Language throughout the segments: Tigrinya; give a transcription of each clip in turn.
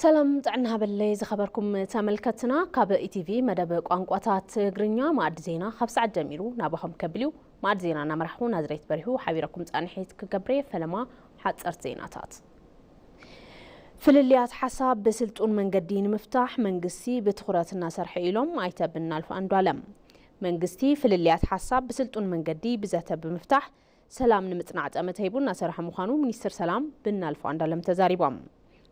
ሰላም ጥዕና ሃበለይ ዝኸበርኩም ተመልከትና፣ ካብ ኢቲቪ መደብ ቋንቋታት ትግርኛ ማዕድ ዜና ካብ ሰዓት ጀሚሩ ናባኹም ከብል እዩ። ማዕድ ዜና እናመራሕኹ ናዝሬት በሪሁ ሓቢረኩም ጻንሒት ክገብሬ ፈለማ ሓጸርቲ ዜናታት። ፍልልያት ሓሳብ ብስልጡን መንገዲ ንምፍታሕ መንግስቲ ብትኹረት እናሰርሐ ኢሎም ኣይተ ብናልፍ ኣንዱኣለም። መንግስቲ ፍልልያት ሓሳብ ብስልጡን መንገዲ ብዘተ ብምፍታሕ ሰላም ንምጽናዕ ጠመተ ሂቡ እናሰርሐ ምዃኑ ሚኒስትር ሰላም ብናልፍ ኣንዱኣለም ተዛሪቦም።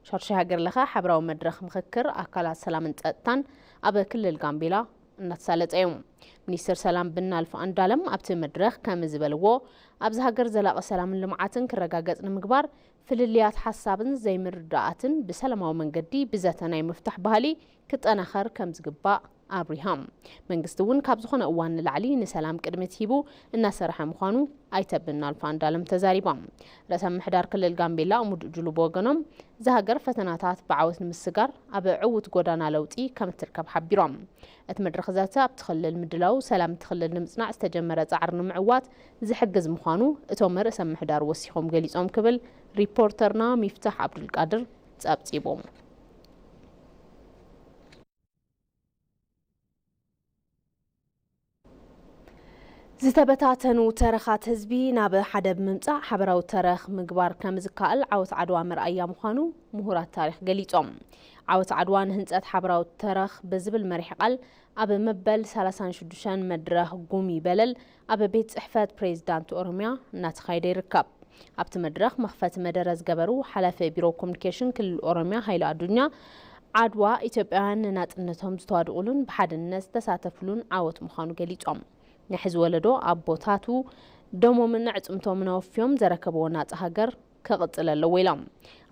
ሻድሻይ ሃገር ለኸ ሓበራዊ መድረኽ ምኽክር ኣካላት ሰላምን ጸጥታን ኣብ ክልል ጋምቤላ እናተሳለጠ እዩ። ሚኒስትር ሰላም ብናልፍ ኣንዱኣለም ኣብቲ መድረኽ ከም ዝበልዎ፣ ኣብዚ ሃገር ዘላቒ ሰላምን ልምዓትን ክረጋገጽ ንምግባር ፍልልያት ሓሳብን ዘይምርዳኣትን ብሰላማዊ መንገዲ ብዘተ ናይ ምፍታሕ ባህሊ ክጠናኸር ከም ዝግባእ ኣብሪሃም። መንግስቲ እውን ካብ ዝኾነ እዋን ንላዕሊ ንሰላም ቅድሚት ሂቡ እናሰርሐ ምዃኑ ኣይተ ብናልፍ ኣንዱኣለም ተዛሪቦም። ርእሰ ምምሕዳር ክልል ጋምቤላ እሙድ ጁሉ ብወገኖም፣ እዚ ሃገር ፈተናታት ብዓወት ንምስጋር ኣብ ዕዉት ጎዳና ለውጢ ከም እትርከብ ሓቢሮም። እቲ መድረኽ ዘተ ኣብቲ ክልል ምድላው ሰላም እቲ ክልል ንምጽናዕ ዝተጀመረ ጻዕሪ ንምዕዋት ዝሕግዝ ምዃኑ እቶም ርእሰ ምምሕዳር ወሲኾም ገሊጾም ክብል ሪፖርተርና ሚፍታሕ ዓብዱልቃድር ጸብጺቡ። ዝተበታተኑ ተረኻት ህዝቢ ናብ ሓደ ብምምጻእ ሓበራዊ ተረኽ ምግባር ከም ዝከኣል ዓወት ዓድዋ መርኣያ ምዃኑ ምሁራት ታሪኽ ገሊጾም። ዓወት ዓድዋ ንህንጸት ሓበራዊ ተረኽ ብዝብል መሪሕ ቃል ኣብ መበል ሰላሳን ሽዱሽተን መድረኽ ጉሚ በለል ኣብ ቤት ጽሕፈት ፕሬዚዳንት ኦሮሚያ እናተኻየደ ይርከብ። ኣብቲ መድረኽ መኽፈቲ መደረ ዝገበሩ ሓላፊ ቢሮ ኮሙኒኬሽን ክልል ኦሮሚያ ሃይለ ኣዱኛ፣ ዓድዋ ኢትዮጵያውያን ንናጽነቶም ዝተዋድቑሉን ብሓድነት ዝተሳተፍሉን ዓወት ምዃኑ ገሊጾም። ናይ ሕዚ ወለዶ ኣቦታቱ ደሞምን ኣዕጽምቶምን ኣወፍዮም ዘረከብዎ ናጻ ሃገር ክቕጽል ኣለዎ ኢሎም።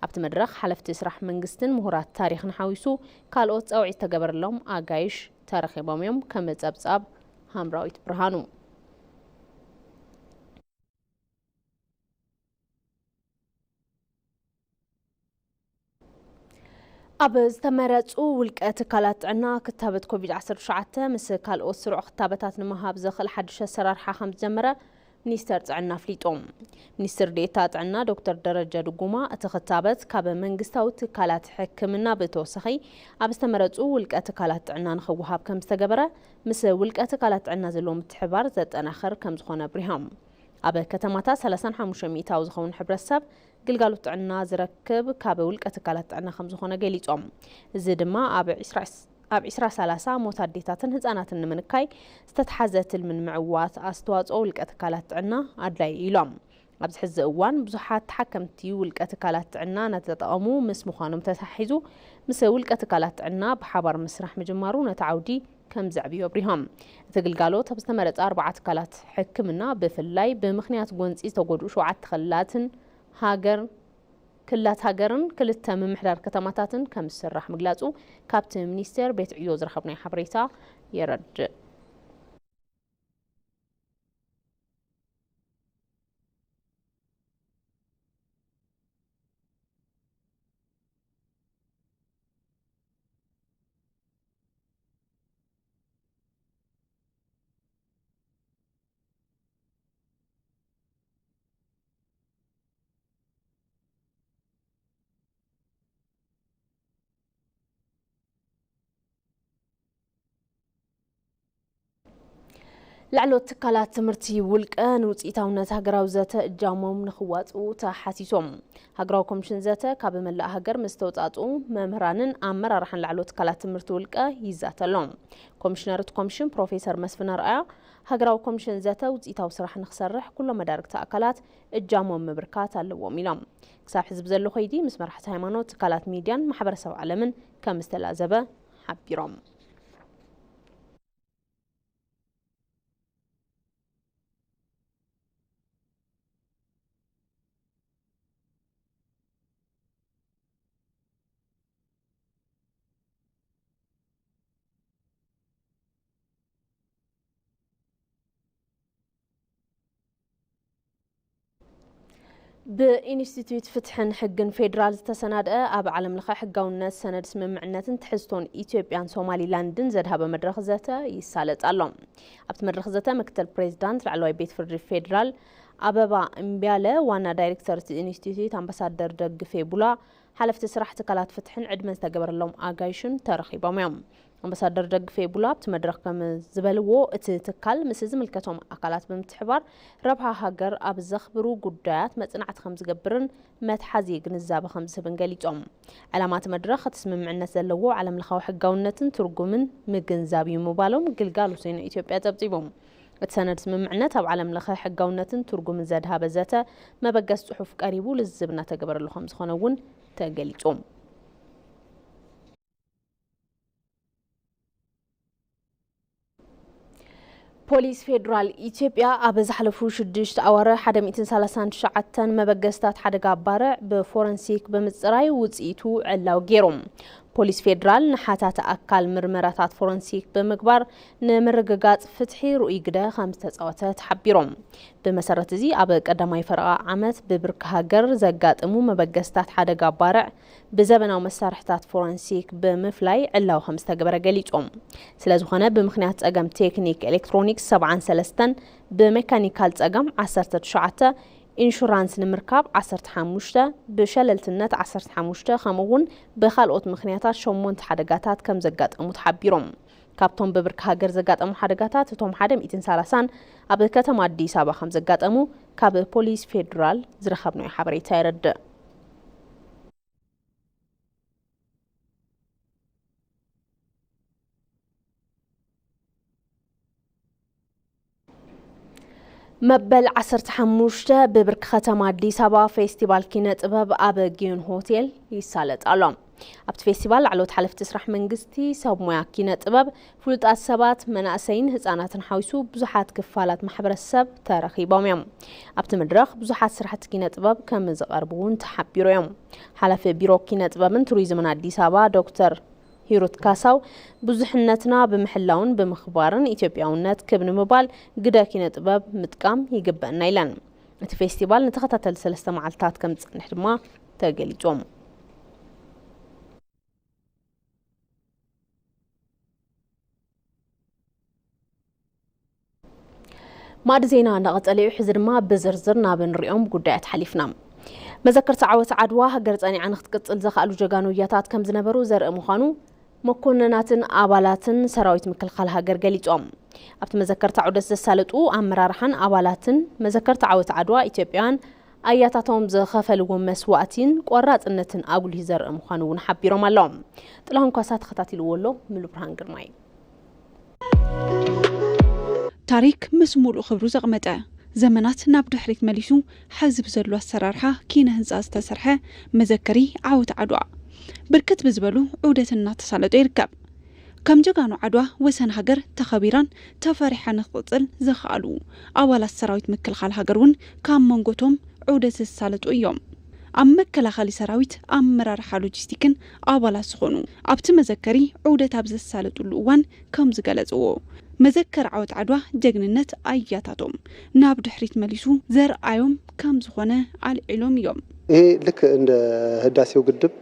ኣብቲ መድረኽ ሓለፍቲ ስራሕ መንግስትን ምሁራት ታሪኽን ሓዊሱ ካልኦት ጻውዒት ዝተገበረሎም ኣጋይሽ ተረኺቦም እዮም። ከም ጸብጻብ ሃምራዊት ብርሃኑ። ኣብ ዝተመረጹ ውልቀ ትካላት ጥዕና ክታበት ኮቪድ ዓሰርተ ትሽዓተ ምስ ካልኦት ስሩዕ ክታበታት ንምሃብ ዘኽእል ሓድሽ ኣሰራርሓ ከም ዝጀመረ ሚኒስተር ጥዕና ኣፍሊጡ። ሚኒስትር ዴኤታ ጥዕና ዶክተር ደረጀ ድጉማ፣ እቲ ክታበት ካብ መንግስታዊ ትካላት ሕክምና ብተወሳኺ ኣብ ዝተመረጹ ውልቀ ትካላት ጥዕና ንኽወሃብ ከም ዝተገበረ ምስ ውልቀ ትካላት ጥዕና ዘለዎ ምትሕብባር ዘጠናኽር ከም ዝኾነ ኣብሪሆም። ኣብ ከተማታት ሰላሳን ሓሙሽተ ሚእታዊ ዝኸውን ሕብረተሰብ ግልጋሎት ጥዕና ዝረክብ ካብ ውልቀ ትካላት ጥዕና ከም ዝኾነ ገሊጾም። እዚ ድማ ኣብ ዒስራ፣ ኣብ ዒስራ ሰላሳ ሞት ኣዴታትን ህጻናትን ንምንካይ ዝተትሓዘ ትልሚ ንምዕዋት ኣስተዋጽኦ ውልቀ ትካላት ጥዕና ኣድላዪ ኢሎም። ኣብዚ ሕዚ እዋን ብዙሓት ተሓከምቲ ውልቀ ትካላት ጥዕና እናተጠቐሙ ምስ ምዃኖም ተተሓሒዙ ምስ ውልቀ ትካላት ጥዕና ብሓባር ምስራሕ ምጅማሩ ነቲ ዓውዲ ከም ዘዕብዮ ኣብሪሆም። እቲ ግልጋሎት ኣብ ዝተመረጸ ኣርባዓ ትካላት ሕክምና ብፍላይ ብምኽንያት ጎንጺ ዝተጎድኡ ሸውዓተ ክልላትን ሃገር፣ ክልላት ሃገርን ክልተ ምምሕዳር ከተማታትን ከም ዝስራሕ ምግላጹ ካብቲ ሚኒስቴር ቤት ዕዮ ዝረኸብናዮ ሓበሬታ የረድእ። ላዕለዎት ትካላት ትምህርቲ ውልቀ ንውፅኢታውነት ሃገራዊ ዘተ እጃሞም ንኽዋፅኡ ተሓሲሶም። ሃገራዊ ኮሚሽን ዘተ ካብ መላእ ሃገር ምስ ተውፃፅኡ መምህራንን ኣመራርሓን ላዕለዎት ትካላት ትምህርቲ ውልቀ ይዛተሎም። ኮሚሽነር እቲ ኮሚሽን ፕሮፌሰር መስፍን ኣርኣያ፣ ሃገራዊ ኮሚሽን ዘተ ውፅኢታዊ ስራሕ ንክሰርሕ ኩሎም መዳርግቲ ኣካላት እጃሞም ምብርካት ኣለዎም ኢሎም። ክሳብ ሕዚ ብዘሎ ከይዲ ምስ መራሕቲ ሃይማኖት፣ ትካላት ሚድያን ማሕበረሰብ ዓለምን ከም ዝተላዘበ ሓቢሮም። ብኢንስቲትዩት ፍትሕን ሕግን ፌዴራል ዝተሰናድአ ኣብ ዓለም ለኸ ሕጋውነት ሰነድ ስምምዕነትን ትሕዝቶን ኢትዮጵያን ሶማሊላንድን ዘድሃበ መድረኽ ዘተ ይሳለጥ ኣሎ። ኣብቲ መድረኽ ዘተ ምክትል ፕሬዚዳንት ላዕለዋይ ቤት ፍርዲ ፌዴራል ኣበባ እምቢያለ፣ ዋና ዳይሬክተር እቲ ኢንስቲትዩት ኣምባሳደር ደግፌ ቡላ፣ ሓለፍቲ ስራሕ ትካላት ፍትሕን ዕድመ ዝተገበረሎም ኣጋይሽን ተረኺቦም እዮም። ኣምባሳደር ደግፌ ቡላ ኣብቲ መድረኽ ከም ዝበልዎ፣ እቲ ትካል ምስ ዝምልከቶም ኣካላት ብምትሕባር ረብሓ ሃገር ኣብ ዘኽብሩ ጉዳያት መጽናዕቲ ከም ዝገብርን መትሓዚ ግንዛበ ከም ዝህብን ገሊጾም። ዕላማ እቲ መድረኽ እቲ ስምምዕነት ዘለዎ ዓለምለኻዊ ሕጋውነትን ትርጉምን ምግንዛብ እዩ ምባሎም ግልጋሎት ዜና ኢትዮጵያ ጸብጺቦም። እቲ ሰነድ ስምምዕነት ኣብ ዓለምለኸ ሕጋውነትን ትርጉምን ዘድሃበ ዘተ መበገስ ጽሑፍ ቀሪቡ ልዝብ እናተገበረሉ ከም ዝኾነ እውን ተገሊጹ። ፖሊስ ፌዴራል ኢትዮጵያ ኣብ ዝሓለፉ ሽዱሽተ ኣዋርሕ ሓደ ሚእትን ሰላሳን ትሽዓተን መበገስታት ሓደጋ ባርዕ ብፎረንሲክ ብምጽራይ ውጽኢቱ ዕላው ገይሩ። ፖሊስ ፌዴራል ንሓታቲ ኣካል ምርመራታት ፎረንሲክ ብምግባር ንምርግጋጽ ፍትሒ ርኡይ ግደ ከም ዝተጻወተ ተሓቢሮም። ብመሰረት እዚ ኣብ ቀዳማይ ፈረቓ ዓመት ብብርኪ ሃገር ዘጋጥሙ መበገስታት ሓደጋ ባርዕ ብዘበናዊ መሳርሕታት ፎረንሲክ ብምፍላይ ዕላዊ ከም ዝተገበረ ገሊጾም። ስለ ዝኾነ ብምኽንያት ጸገም ቴክኒክ ኤሌክትሮኒክስ ሰብዓን ሰለስተን፣ ብሜካኒካል ጸገም ዓሰርተ ትሽዓተ፣ ኢንሹራንስ ንምርካብ ዓሰርተ ሓሙሽተ፣ ብሸለልትነት ዓሰርተ ሓሙሽተ ከምኡ እውን ብኻልኦት ምኽንያታት ሸሞንተ ሓደጋታት ከም ዘጋጠሙ ተሓቢሮም። ካብቶም ብብርኪ ሃገር ዘጋጠሙ ሓደጋታት እቶም ሓደ ሚእትን ሰላሳን ኣብ ከተማ ኣዲስ ኣበባ ከም ዘጋጠሙ ካብ ፖሊስ ፌዴራል ዝረኸብናዮ ሓበሬታ የረድእ። መበል ዓሰርተ ሓሙሽተ ብብርኪ ከተማ ኣዲስ ኣበባ ፌስቲቫል ኪነ ጥበብ ኣብ ጊዮን ሆቴል ይሳለጥ ኣሎ። ኣብቲ ፌስቲቫል ላዕለዎት ሓለፍቲ ስራሕ መንግስቲ፣ ሰብ ሞያ ኪነ ጥበብ፣ ፍሉጣት ሰባት፣ መናእሰይን ህፃናትን ሓዊሱ ብዙሓት ክፋላት ማሕበረሰብ ተረኺቦም እዮም። ኣብቲ መድረኽ ብዙሓት ስራሕቲ ኪነ ጥበብ ከም ዝቐርቡ እውን ተሓቢሩ እዮም። ሓላፊ ቢሮ ኪነ ጥበብን ቱሪዝምን ኣዲስ ኣበባ ዶክተር ሂሩት ካሳው፣ ብዙሕነትና ብምሕላውን ብምኽባርን ኢትዮጵያውነት ክብ ንምባል ግደ ኪነ ጥበብ ምጥቃም ይግበአና ኢለን። እቲ ፌስቲቫል ንተኸታተሊ ሰለስተ መዓልታት ከም ዝጸንሕ ድማ ተገሊጾም። ማዕዲ ዜና እንዳቐጸለ እዩ። ሕዚ ድማ ብዝርዝር ናብ ንሪኦም ጉዳያት ሓሊፍና። መዘከርታ ዓወት ዓድዋ ሃገር ጸኒዓ ንክትቅጽል ዘኽኣሉ ጀጋኑ እያታት ከም ዝነበሩ ዘርኢ ምዃኑ መኮንናትን ኣባላትን ሰራዊት ምክልኻል ሃገር ገሊጾም። ኣብቲ መዘከርታ ዑደት ዘሳለጡ ኣመራርሓን ኣባላትን መዘከርታ ዓወት ዓድዋ ኢትዮጵያውያን ኣያታቶም ዝኸፈልዎ መስዋእቲን ቆራጽነትን ኣጉሊሁ ዘርኢ ምዃኑ እውን ሓቢሮም ኣለዉ። ጥላሁን ኳሳ ተኸታቲልዎ ኣሎ። ሙሉ ብርሃን ግርማይ። ታሪክ ምስ ሙሉእ ክብሩ ዘቕመጠ፣ ዘመናት ናብ ድሕሪት መሊሱ፣ ሕዚ ብዘሎ ኣሰራርሓ ኪነ ህንፃ ዝተሰርሐ መዘከሪ ዓወት ዓድዋ ብርክት ብዝበሉ ዑደት እናተሳለጦ ይርከብ። ከም ጀጋኑ ዓድዋ ወሰን ሃገር ተኸቢራን ተፈሪሓ ንክትቕፅል ዘኽኣሉ ኣባላት ሰራዊት ምክልኻል ሃገር እውን ካብ መንጎቶም ዑደት ዘሳለጡ እዮም። ኣብ መከላኸሊ ሰራዊት ኣመራርሓ ሎጂስቲክን ኣባላት ዝኾኑ ኣብቲ መዘከሪ ዑደት ኣብ ዘሳለጡሉ እዋን ከም ዝገለጽዎ፣ መዘከር ዓወት ዓድዋ ጀግንነት ኣያታቶም ናብ ድሕሪት መሊሱ ዘርኣዮም ከም ዝኾነ ኣልዒሎም እዮም። ይሄ ልክ እንደ ህዳሴው ግድብ።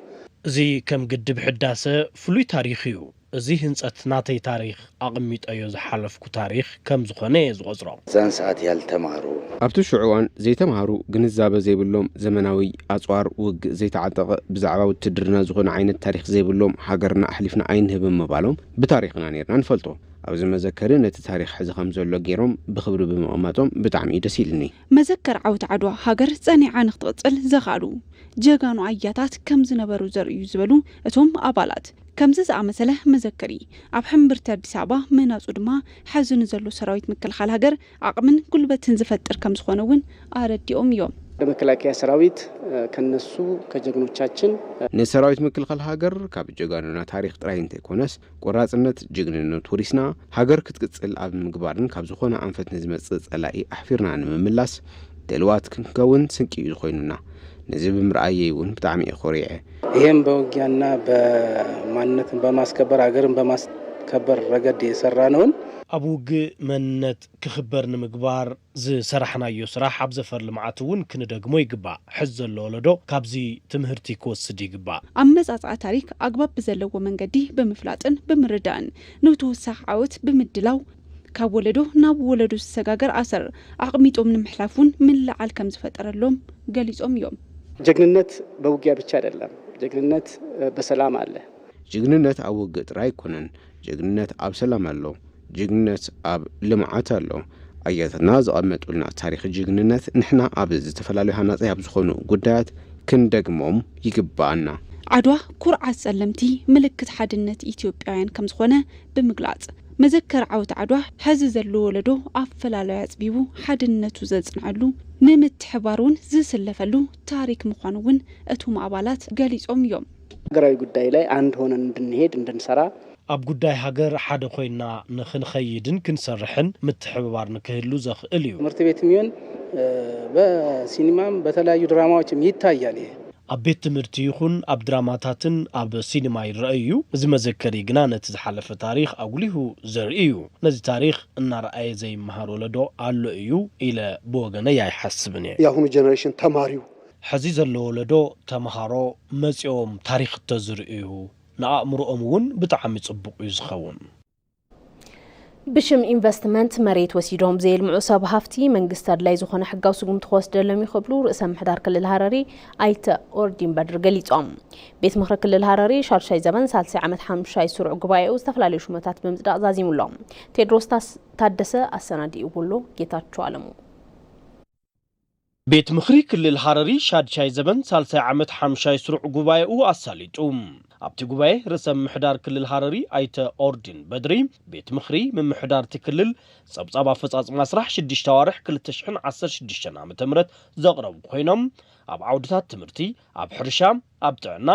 እዚ ከም ግድብ ሕዳሰ ፍሉይ ታሪኽ እዩ። እዚ ህንጸት ናተይ ታሪኽ ኣቐሚጠዮ ዝሓለፍኩ ታሪኽ ከም ዝኾነ እየ ዝቖጽሮ። ዛን ሰዓት ያልተማሩ። ኣብቲ ሽዑ እዋን ዘይተማሃሩ፣ ግንዛበ ዘይብሎም፣ ዘመናዊ ኣጽዋር ውግእ ዘይተዓጠቐ፣ ብዛዕባ ውትድርና ዝኾነ ዓይነት ታሪኽ ዘይብሎም፣ ሃገርና ኣሕሊፍና ኣይንህብን ምባሎም ብታሪኽና ኔርና ንፈልጦ። ኣብዚ መዘከሪ ነቲ ታሪኽ ሕዚ ከም ዘሎ ገይሮም ብኽብሪ ብምቕማጦም ብጣዕሚ እዩ ደስ ኢልኒ። መዘከር ዓወት ዓድዋ ሃገር ጸኒዓ ንክትቕጽል ዘኽኣሉ ጀጋኑ ኣያታት ከም ዝነበሩ ዘርእዩ ዝበሉ እቶም ኣባላት፣ ከምዚ ዝኣመሰለ መዘከሪ ኣብ ሕምብርቲ ኣዲስ ኣበባ ምህናጹ ድማ ሕዚ ንዘሎ ሰራዊት ምክልኻል ሃገር ዓቕምን ጉልበትን ዝፈጥር ከም ዝኾነ እውን ኣረዲኦም እዮም። ለመከላከያ ሰራዊት፣ እ፣ ከነሱ ከጀግኖቻችን፣ እ፣ ንሰራዊት ምክልኻል ሃገር ካብ ጀጋኑና ታሪኽ ጥራይ እንተይኮነስ ቆራጽነት፣ ጅግንነት ወሪስና ሃገር ክትቅጽል ኣብ ምግባርን ካብ ዝኾነ ኣንፈት ንዝመጽእ ጸላኢ ኣሕፊርና ንምምላስ ድልዋት ክንከውን ስንቂ እዩ ዝኾይኑና። ነዚ ብምርኣየይ እውን ብጣዕሚ እየ ኮሪዐ። ይህም በውጊያና በማንነትን በማስከበር፣ ሀገርን በማስከበር ረገድ የሰራነውን። ኣብ ውግእ መንነት ክኽበር ንምግባር ዝሰራሕናዮ ስራሕ ኣብ ዘፈር ልምዓት እውን ክንደግሞ ይግባእ። ሕዚ ዘሎ ወለዶ ካብዚ ትምህርቲ ክወስድ ይግባእ። ኣመጻጽኣ ታሪክ ኣግባብ ብዘለዎ መንገዲ ብምፍላጥን ብምርዳእን ንተወሳኺ ዓወት ብምድላው ካብ ወለዶ ናብ ወለዶ ዝሰጋገር ኣሰር ኣቕሚጦም ንምሕላፍ እውን ምልዓል ከም ዝፈጠረሎም ገሊጾም እዮም። ጀግንነት በውጊያ ብቻ አይደለም። ጀግንነት በሰላም አለ። ጅግንነት ኣብ ውግእ ጥራይ ኣይኮነን። ጅግንነት ኣብ ሰላም ኣሎ። ጅግንነት ኣብ ልምዓት ኣሎ። ኣያታትና ዘቐመጡልና ታሪኽ ጅግንነት ንሕና ኣብ ዝተፈላለዩ ሃናጺ ኣብ ዝኾኑ ጉዳያት ክንደግሞም ይግባኣና። ዓድዋ ኩርዓት ጸለምቲ፣ ምልክት ሓድነት ኢትዮጵያውያን ከም ዝኾነ ብምግላጽ፣ መዘከር ዓወት ዓድዋ ሕዚ ዘሎ ወለዶ ኣፈላላዩ ኣጽቢቡ ሓድነቱ ዘጽንዐሉ፣ ንምትሕባር እውን ዝስለፈሉ ታሪክ ምዃኑ እውን እቶም ኣባላት ገሊጾም እዮም። ሀገራዊ ጉዳይ ላይ አንድ ሆነን እንድንሄድ፣ እንድንሰራ፣ ኣብ ጉዳይ ሃገር ሓደ ኮይና ንኽንኸይድን ክንሰርሕን ምትሕብባር ንክህሉ ዘኽእል እዩ። ትምህርት ቤትም ይሁን በሲኒማም በተለያዩ ድራማዎችም ይታያል። ይሄ ኣብ ቤት ትምህርቲ ይኹን ኣብ ድራማታትን ኣብ ሲኒማ ይረአ እዩ። እዚ መዘከሪ ግና ነቲ ዝሓለፈ ታሪኽ ኣጉሊሁ ዘርኢ እዩ። ነዚ ታሪኽ እናረኣየ ዘይመሃር ወለዶ ኣሎ እዩ ኢለ ብወገነይ ኣይሓስብን እየ። የአሁኑ ጀነሬሽን ተማሪው ሕዚ ዘሎ ወለዶ ተምሃሮ መጺኦም ታሪኽ እንተዝርእዩ ንኣእምሮኦም እውን ብጣዕሚ ጽቡቕ እዩ ዝኸውን። ብሽም ኢንቨስትመንት መሬት ወሲዶም ዘየልምዑ ሰብ ሃፍቲ መንግስቲ ኣድላይ ዝኾነ ሕጋዊ ስጉምቲ ክወስደሎም እዩ ክብሉ ርእሰ ምሕዳር ክልል ሃረሪ ኣይተ ኦርዲን በድሪ ገሊጾም። ቤት ምኽሪ ክልል ሃረሪ ሻድሻይ ዘበን ሳልሳይ ዓመት ሓምሻይ ስሩዕ ጉባኤኡ ዝተፈላለዩ ሹመታት ብምጽዳቕ ዛዚሙ ኣሎ። ቴድሮስ ታስ- ታደሰ ኣሰናዲእዎ ኣሎ። ጌታቸው ኣለሙ። ቤት ምኽሪ ክልል ሃረሪ ሻድሻይ ዘበን ሳልሳይ ዓመት ሓምሻይ ስሩዕ ጉባኤኡ ኣሳሊጡ። ኣብቲ ጉባኤ ርእሰ ምምሕዳር ክልል ሃረሪ ኣይተ ኦርዲን በድሪ፣ ቤት ምኽሪ ምምሕዳርቲ ክልል ጸብጻብ ኣፈጻጽማ ስራሕ ሽዱሽተ ኣዋርሕ ክልተ ሽሕን ዓሰርተ ሽዱሽተን ዓመተ ምህረት ዘቕረቡ ኮይኖም፣ ኣብ ዓውድታት ትምህርቲ፣ ኣብ ሕርሻ፣ ኣብ ጥዕና፣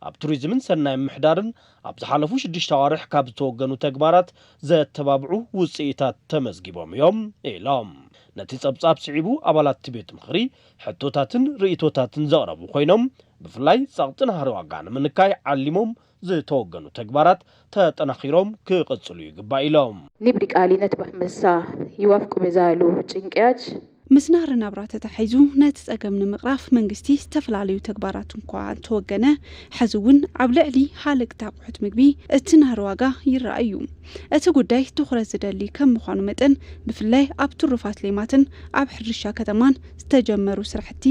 ኣብ ቱሪዝምን ሰናይ ምምሕዳርን ኣብ ዝሓለፉ ሽዱሽተ ኣዋርሕ ካብ ዝተወገኑ ተግባራት ዘተባብዑ ውጽኢታት ተመዝጊቦም እዮም ኢሎም። ነቲ ጸብጻብ ስዒቡ ኣባላት እቲ ቤት ምኽሪ ሕቶታትን ርእይቶታትን ዘቕረቡ ኮይኖም፣ ብፍላይ ጸቕጢ ናህሪ ዋጋ ንምንካይ ዓሊሞም ዝተወገኑ ተግባራት ተጠናኺሮም ክቕጽሉ ይግባእ ኢሎም። ኒብሪ ቃሊነት ባሕመሳ ይዋፍቁ መዛሉ ጭንቅያች ምስ ናህሪ ናብራ ተታሒዙ ነቲ ጸገም ንምቕራፍ መንግስቲ ዝተፈላለዩ ተግባራት እንኳ እንተወገነ፣ ሕዚ እውን ኣብ ልዕሊ ሃለቅቲ ኣቑሑት ምግቢ እቲ ናህሪ ዋጋ ይረኣይ እዩ። እቲ ጉዳይ ትኹረት ዝደሊ ከም ምዃኑ መጠን፣ ብፍላይ ኣብ ትሩፋት ሌማትን ኣብ ሕርሻ ከተማን ዝተጀመሩ ስራሕቲ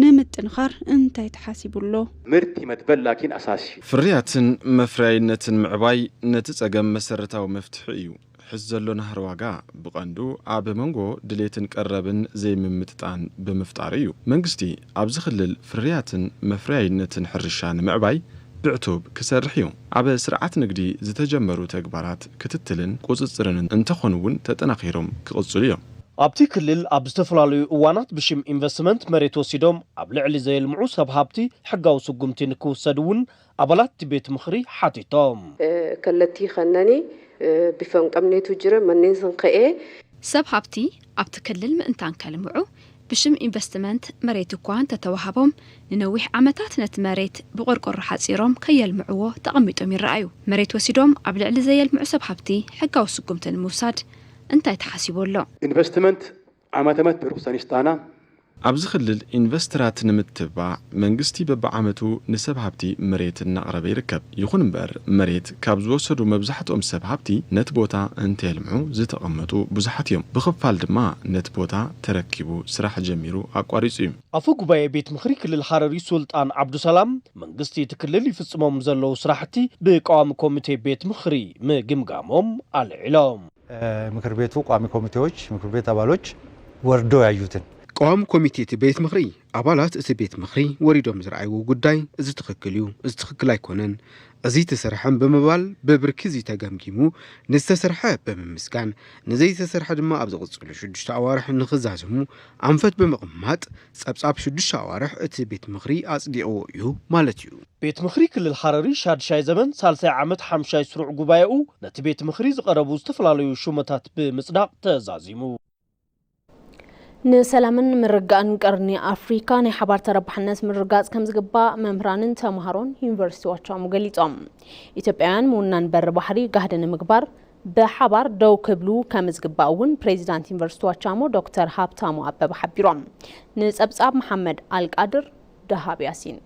ንምጥንኻር እንታይ ተሓሲቡ ኣሎ? ምርቲ መትበል ላኪን ኣሳሲ። ፍርያትን መፍረያይነትን ምዕባይ ነቲ ጸገም መሰረታዊ መፍትሒ እዩ። ሕዚ ዘሎ ናህሪ ዋጋ ብቐንዱ ኣብ መንጎ ድሌትን ቀረብን ዘይምምጥጣን ብምፍጣሩ እዩ። መንግስቲ ኣብዚ ክልል ፍርያትን መፍረያይነትን ሕርሻ ንምዕባይ ብዕቱብ ክሰርሕ እዩ። ኣብ ስርዓት ንግዲ ዝተጀመሩ ተግባራት ክትትልን ቁጽጽርን እንተኾኑ እውን ተጠናኺሮም ክቕጽሉ እዮም። ኣብቲ ክልል ኣብ ዝተፈላለዩ እዋናት ብሽም ኢንቨስትመንት መሬት ወሲዶም ኣብ ልዕሊ ዘየልምዑ ሰብ ሃብቲ ሕጋዊ ስጉምቲ ንክውሰድ እውን ኣባላት እቲ ቤት ምኽሪ ሓቲቶም። ከለቲ ኸነኒ ብፈንቀምኔቱ ጅረ መኔን ስንኸኤ ሰብ ሃብቲ ኣብቲ ክልል ምእንታን ከልምዑ ብሽም ኢንቨስትመንት መሬት እኳ እንተተዋሃቦም፣ ንነዊሕ ዓመታት ነቲ መሬት ብቆርቆሮ ሓጺሮም ከየልምዕዎ ተቐሚጦም ይረኣዩ። መሬት ወሲዶም ኣብ ልዕሊ ዘየልምዑ ሰብ ሃብቲ ሕጋዊ ስጉምቲ ንምውሳድ እንታይ ተሓሲቡ ኣሎ? ኢንቨስትመንት ዓመተመት ብሩክ ሰኒስታና ኣብዚ ክልል ኢንቨስተራት ንምትባዕ መንግስቲ በብዓመቱ ንሰብ ሃብቲ መሬት እናቕረበ ይርከብ። ይኹን እምበር መሬት ካብ ዝወሰዱ መብዛሕትኦም ሰብ ሃብቲ ነቲ ቦታ እንተየልምዑ ዝተቐመጡ ብዙሓት እዮም። ብኽፋል ድማ ነቲ ቦታ ተረኪቡ ስራሕ ጀሚሩ ኣቋሪጹ እዩ። ኣፈ ጉባኤ ቤት ምኽሪ ክልል ሃረሪ ሱልጣን ዓብዱሰላም መንግስቲ እቲ ክልል ይፍጽሞም ዘለዉ ስራሕቲ ብቀዋሚ ኮሚቴ ቤት ምኽሪ ምግምጋሞም ኣልዒሎም። ምክር ቤቱ ቋሚ ኮሚቴዎች፣ ምክር ቤት አባሎች ወርደው ያዩትን ቀዋሚ ኮሚቴ እቲ ቤት ምኽሪ ኣባላት እቲ ቤት ምኽሪ ወሪዶም ዝረኣይዎ ጉዳይ እዚ ትኽክል እዩ፣ እዚ ትኽክል ኣይኮነን፣ እዚ ተሰርሐን ብምባል ብብርኪ እዚ ተገምጊሙ ንዝተሰርሐ ብምምስጋን ንዘይተሰርሐ ድማ ኣብ ዝቕፅሉ ሽዱሽተ ኣዋርሕ ንኽዛዝሙ ኣንፈት ብምቕማጥ ጸብጻብ ሽዱሽተ ኣዋርሕ እቲ ቤት ምኽሪ ኣጽዲቕዎ እዩ ማለት እዩ። ቤት ምኽሪ ክልል ሓረሪ ሻድሻይ ዘመን ሳልሳይ ዓመት ሓምሻይ ስሩዕ ጉባኤኡ ነቲ ቤት ምኽሪ ዝቐረቡ ዝተፈላለዩ ሹመታት ብምጽዳቕ ተዛዚሙ። ንሰላምን ምርግጋእን ቀርኒ ኣፍሪካ ናይ ሓባር ተረባሕነት ምርግጋጽ ከም ዝግባእ መምህራንን ተምሃሮን ዩኒቨርሲቲ ዋቻሞ ገሊጾም። ኢትዮጵያውያን ምውናን በሪ ባሕሪ ጋህዲ ንምግባር ብሓባር ደው ክብሉ ከም ዝግባእ እውን ፕሬዚዳንት ዩኒቨርሲቲ ዋቻሞ ዶክተር ሃብታሙ ኣበበ ሓቢሮም። ንጸብጻብ መሓመድ ኣልቃድር ደሃብ ያሲን።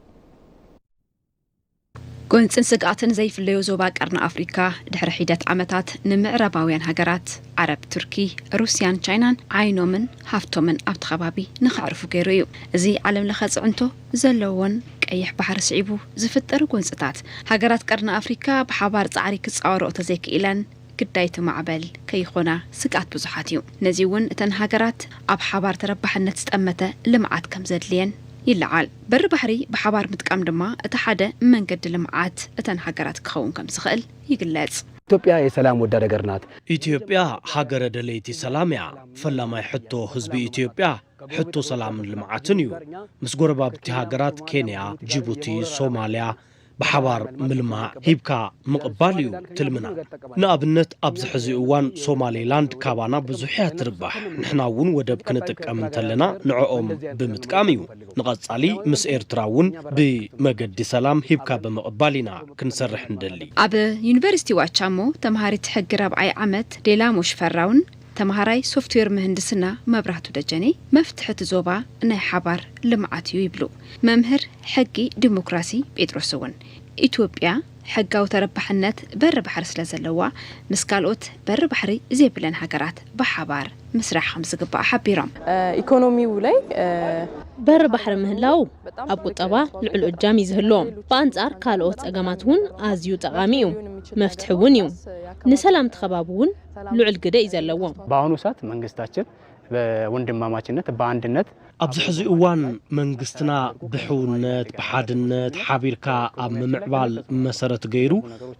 ጎንጽን ስግኣትን ዘይፍለዮ ዞባ ቀርኒ ኣፍሪካ፣ ድሕሪ ሒደት ዓመታት ንምዕራባውያን ሃገራት ዓረብ፣ ቱርኪ፣ ሩስያን ቻይናን ዓይኖምን ሃፍቶምን ኣብቲ ከባቢ ንኸዕርፉ ገይሩ እዩ። እዚ ዓለም ለኸ ጽዕንቶ ዘለዎን ቀይሕ ባሕሪ ስዒቡ ዝፍጠር ጎንፅታት፣ ሃገራት ቀርኒ ኣፍሪካ ብሓባር ፃዕሪ ክፃወርኦ ተዘይክኢለን ግዳይ እቲ ማዕበል ከይኾና ስግኣት ብዙሓት እዩ። ነዚ እውን እተን ሃገራት ኣብ ሓባር ተረባሕነት ዝጠመተ ልምዓት ከም ዘድልየን ይለዓል። በሪ ባሕሪ ብሓባር ምጥቃም ድማ እቲ ሓደ መንገዲ ልምዓት እተን ሃገራት ክኸውን ከም ዝኽእል ይግለጽ። ኢትዮጵያ የሰላም ወዳድ ሀገር ናት። ኢትዮጵያ ሃገረ ደለይቲ ሰላም እያ። ፈላማይ ሕቶ ህዝቢ ኢትዮጵያ ሕቶ ሰላምን ልምዓትን እዩ። ምስ ጎረባብቲ ሃገራት ኬንያ፣ ጅቡቲ፣ ሶማልያ ብሓባር ምልማዕ ሂብካ ምቕባል እዩ ትልምና። ንኣብነት ኣብዚ ሕዚ እዋን ሶማሌላንድ ካባና ብዙሕ እያ ትርባሕ። ንሕና እውን ወደብ ክንጥቀም እንተለና ንዕኦም ብምጥቃም እዩ። ንቐጻሊ ምስ ኤርትራ እውን ብመገዲ ሰላም ሂብካ ብምቕባል ኢና ክንሰርሕ ንደሊ። ኣብ ዩኒቨርሲቲ ዋቻሞ ተምሃሪት ሕጊ ራብዓይ ዓመት ዴላሞ ሽፈራውን ተምሃራይ ሶፍትዌር ምህንድስና መብራህቱ ደጀኔ መፍትሒ እቲ ዞባ ናይ ሓባር ልምዓት እዩ ይብሉ። መምህር ሕጊ ዲሞክራሲ ጴጥሮስ እውን ኢትዮጵያ ሕጋዊ ተረባሕነት በሪ ባሕሪ ስለ ዘለዋ ምስ ካልኦት በሪ ባሕሪ ዘይብለን ሃገራት ብሓባር ምስራሕ ከም ዝግባእ ሓቢሮም። ኢኮኖሚው ላይ በሪ ባሕሪ ምህላው ኣብ ቁጠባ ልዑል እጃም እዩ ዝህልዎም። ብኣንጻር ካልኦት ጸገማት እውን ኣዝዩ ጠቓሚ እዩ፣ መፍትሒ እውን እዩ። ንሰላም እቲ ከባቢ እውን ልዑል ግደ እዩ ዘለዎ። በአሁኑ ሰዓት መንግስታችን በወንድማማችነት በአንድነት ኣብዚ ሕዚ እዋን መንግስትና ብሕውነት፣ ብሓድነት ሓቢርካ ኣብ ምምዕባል መሰረት ገይሩ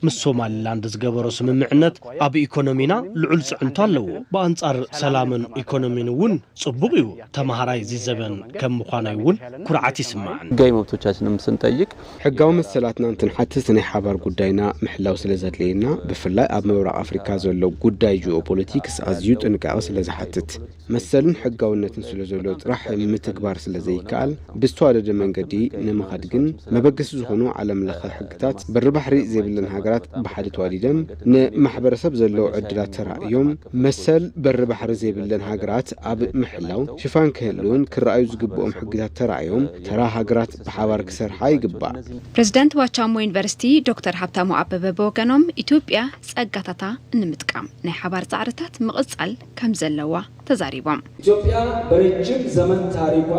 ምስ ሶማሊላንድ ዝገበሮ ስምምዕነት ኣብ ኢኮኖሚና ልዑል ፅዕንቶ ኣለዎ። ብኣንፃር ሰላምን ኢኮኖሚን እውን ፅቡቕ እዩ። ተምሃራይ እዚ ዘበን ከም ምዃነይ እውን ኩርዓት ይስማዕን። ሕጋዊ መብቶቻችንም ስንጠይቅ ሕጋዊ መሰላትና እንትንሓትት ናይ ሓባር ጉዳይና ምሕላው ስለ ዘድለየና ብፍላይ ኣብ ምብራቕ ኣፍሪካ ዘሎ ጉዳይ ጂኦፖለቲክስ ኣዝዩ ጥንቃቐ ስለ ዝሓትት መሰልን ሕጋውነትን ስለ ዘሎ ጥራሕ ምትግባር ስለ ዘይከኣል ብዝተዋደደ መንገዲ ንምኻድ ግን መበገሲ ዝኾኑ ዓለም ለኸ ሕግታት በሪ ባሕሪ ዘይብለን ሃገራት ብሓደ ተዋዲደን ንማሕበረሰብ ዘለዉ ዕድላት ተራእዮም መሰል በሪ ባሕሪ ዘይብለን ሃገራት ኣብ ምሕላው ሽፋን ክህልውን ክረኣዩ ዝግብኦም ሕግታት ተራእዮም ተራ ሃገራት ብሓባር ክሰርሓ ይግባእ። ፕሬዝዳንት ዋቻሞ ዩኒቨርሲቲ ዶክተር ሃብታሙ ኣበበ ብወገኖም ኢትዮጵያ ጸጋታታ ንምጥቃም ናይ ሓባር ጻዕርታት ምቕጻል ከም ዘለዋ ተዛሪቦም። ኢትዮጵያ በረጅም ዘመን ታሪኳ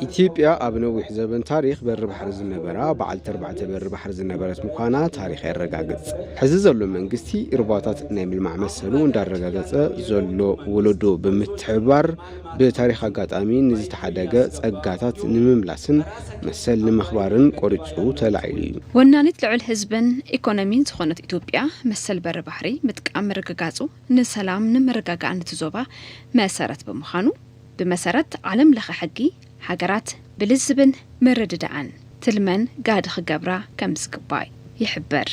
ኢትዮጵያ ኣብ ነዊሕ ዘበን ታሪኽ በሪ ባሕሪ ዝነበራ በዓልቲ ኣርባዕተ በሪ ባሕሪ ዝነበረት ምዃና ታሪኽ የረጋግጽ። ሕዚ ዘሎ መንግስቲ ሩባታት ናይ ምልማዕ መሰሉ እንዳረጋገጸ ዘሎ ወለዶ ብምትሕብባር ብታሪኽ ኣጋጣሚ ንዝተሓደገ ጸጋታት ንምምላስን መሰል ንምኽባርን ቆሪጹ ተላዒሉ እዩ። ወናኒት ልዑል ህዝብን ኢኮኖሚን ዝኾነት ኢትዮጵያ መሰል በሪ ባሕሪ ምጥቃም ምርግጋጹ ንሰላም ንምርግጋእን እቲ ዞባ መሰረት ብምዃኑ ብመሰረት ዓለም ለኸ ሕጊ ሃገራት ብልዝብን ምርድዳእን ትልመን ጋዲ ክገብራ ከም ዝግባእ ይሕበር።